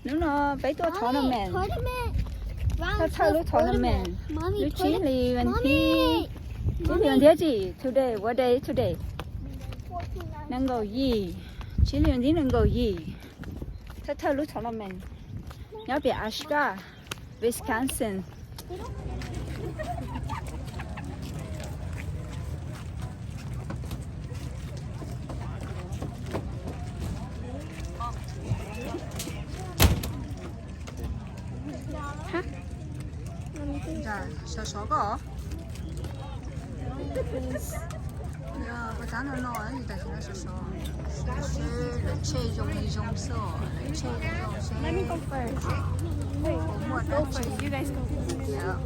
Hnub no peb tuaj tournament. Thawj thawj lub tournament. Lub tsib hlis vas thib, tsib hlis vas thib tsi? Today, what day today? Nees nkaum yim, tsib hlis vas thib nees nkaum yim. Thawj thawj lub tournament nyob pem Oshkosh, Wisconsin. Sov sov koj. Yog koj tab no no tas sim no sov sov, seb lawv tshem zoo li zoo xwb os, lawv tshem zoo zoo seb puas muaj dab tsi tiag.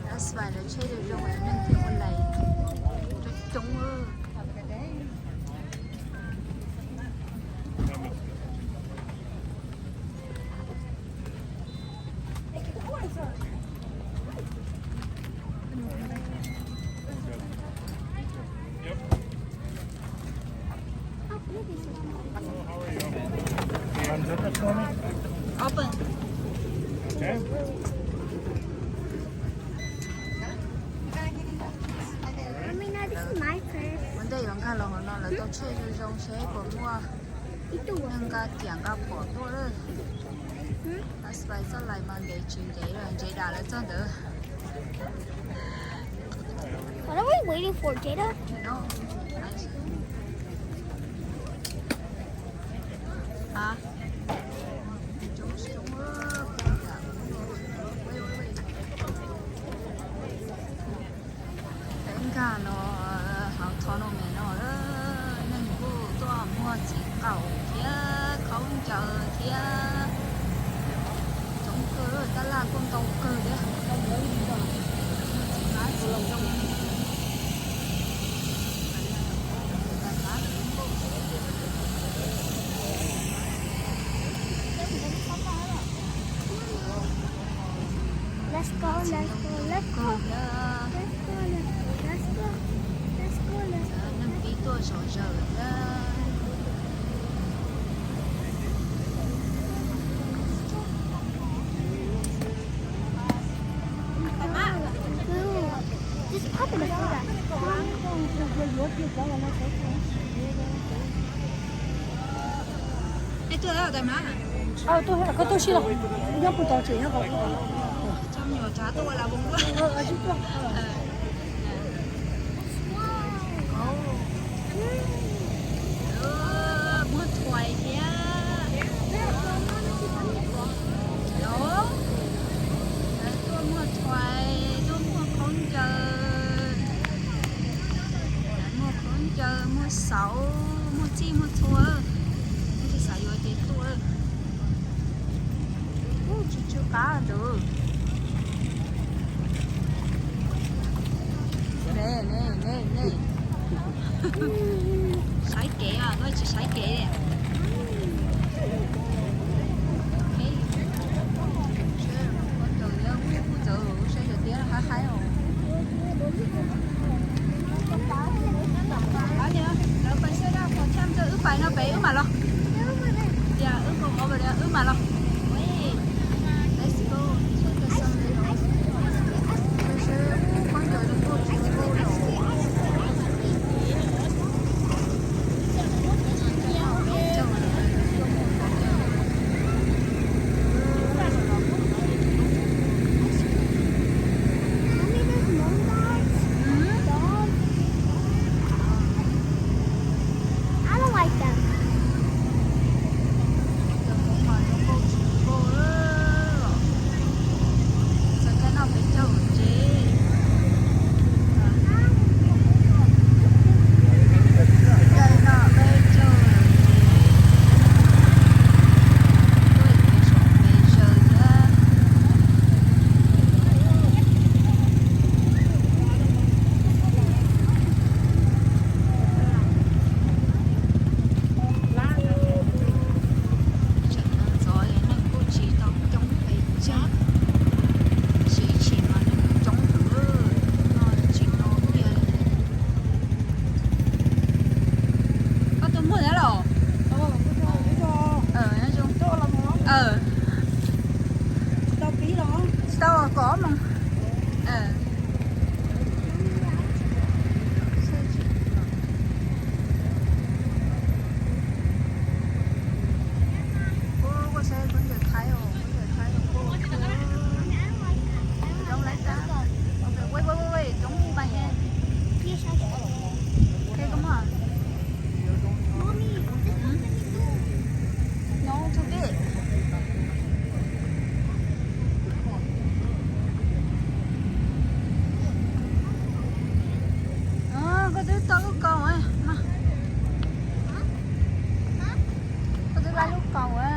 That's why lawv tshem zoo zoo es neeg thiaj ua lais coob coob. Open. Ua ntej yuav nkag los hauv no lawv tau tshem zoo zoo seb puas muaj neeg nqa riam nqa phom tuaj lawm. Last flight txoj lais mas ntev tsis ntev los ntev dam lawv txog ntawd. What are we waiting for, Jada? No. Hả? Peb nkag los hauv tournament no, neeg kuj tuaj muag txiv qaum thiab khaub ncaws thiab coob kawg, tab laj kuj ntau kawg thiab. Txiv hmab txiv ntoo. Let's go, let's go, let's go. Let's go, let's go, let's go, let's go, let's go, let's go. Neeg pib tuaj zom zaws thiab. Just pop in the soda. Ê, tuaj tau mas. Ơ, tuaj, koj tuaj sib los. Nyob puag tod tseem nyob tod. Tso me nyuam tsav tuaj ua las voos tuaj. Muag thuais thiab. Los, tuaj muag thuais, tuaj muag khaub ncaws, muag khaub ncaws, muag xauv, muag txij muag txhua. Muaj txij xav yuav ces tuaj. Tsw tsw qab ntawd. Ne ne ne ne. Saib kev, koj tsis saib kev. Saib ntawd haib haib os. Lawv pais sawv daws qhov chaw, wb pais no pem wb mam los. Tias wb qhov qhov pem wb mam los. Let's go. I don't like them. Lub kaus.